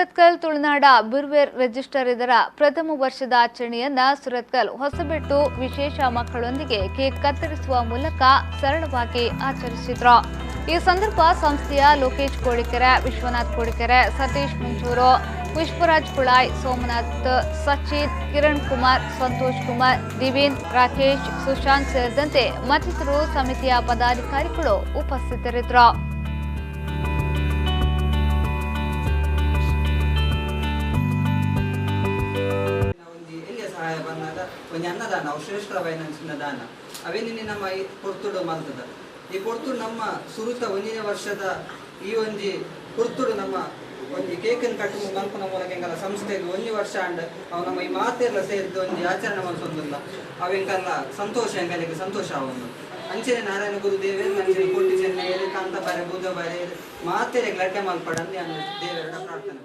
ಸುರತ್ಕಲ್ ತುಳುನಾಡ ಬಿರ್ವೆರ್ ರಿಜಿಸ್ಟರ್ ಇದರ ಪ್ರಥಮ ವರ್ಷದ ಆಚರಣೆಯನ್ನ ಸುರತ್ಕಲ್ ಹೊಸಬೆಟ್ಟು ವಿಶೇಷ ಮಕ್ಕಳೊಂದಿಗೆ ಕೇಕ್ ಕತ್ತರಿಸುವ ಮೂಲಕ ಸರಳವಾಗಿ ಆಚರಿಸಿದ್ರು. ಈ ಸಂದರ್ಭ ಸಂಸ್ಥೆಯ ಲೋಕೇಶ್ ಕೋಡಿಕೆರೆ, ವಿಶ್ವನಾಥ್ ಕೋಡಿಕೆರೆ, ಸತೀಶ್ ಮುಂಚೂರು, ಪುಷ್ಪರಾಜ್ ಕುಳಾಯ್, ಸೋಮನಾಥ್, ಸಚಿನ್, ಕಿರಣ್ ಕುಮಾರ್, ಸಂತೋಷ್ ಕುಮಾರ್, ದಿವಿನ್, ರಾಕೇಶ್, ಸುಶಾಂತ್ ಸೇರಿದಂತೆ ಮತ್ತಿತರರು ಸಮಿತಿಯ ಪದಾಧಿಕಾರಿಗಳು ಉಪಸ್ಥಿತರಿದ್ದರು. ಸಹಾಯ ಬಂದಾಗ ಒಂಜಿ ಅನ್ನದಾನ ಅವು ಶ್ರೇಷ್ಠವಾಯಿನ ದಾನ ಅವೇನಿನಿ ನಮ್ಮ ಈ ಪೊರ್ತುಡು ಮಲ್ತದ. ಈ ಪೊರ್ತುಡು ನಮ್ಮ ಸುರುತ ಒಂಜಿನೇ ವರ್ಷದ ಈ ಒಂಜಿ ಪೊರ್ತುಡು ನಮ್ಮ ಒಂಜಿ ಕೇಕನ್ ಕಟ್ಟು ಮಲ್ಪುನ ಮೂಲಕ ಎಂಕಲ್ಲ ಸಂಸ್ಥೆಗೆ ಒಂಜಿ ವರ್ಷ ಅಂಡ್ ಅವು ನಮ್ಮ ಈ ಮಾತೆಲ್ಲ ಸೇರಿದ ಒಂಜಿ ಆಚರಣೆ ಮಲ್ಸೊಂದುಲ್ಲ ಅವೆಂಕಲ್ಲ ಸಂತೋಷ, ಎಂಕಲಿಗೆ ಸಂತೋಷ ಆವೊಂದು. ಅಂಚನೆ ನಾರಾಯಣ ಗುರುದೇವರು ಅಂಚನೆ ಕೋಟಿ ಚೆನ್ನಯ್ಯರು, ಕಾಂತಬಾರೆ, ಬೂದಬಾರೆ ಮಾತೆರೆ ಲಡ್ಡೆ ಮಲ್ಪಡಂದು ದೇವರ ಪ್ರಾರ್ಥನೆ.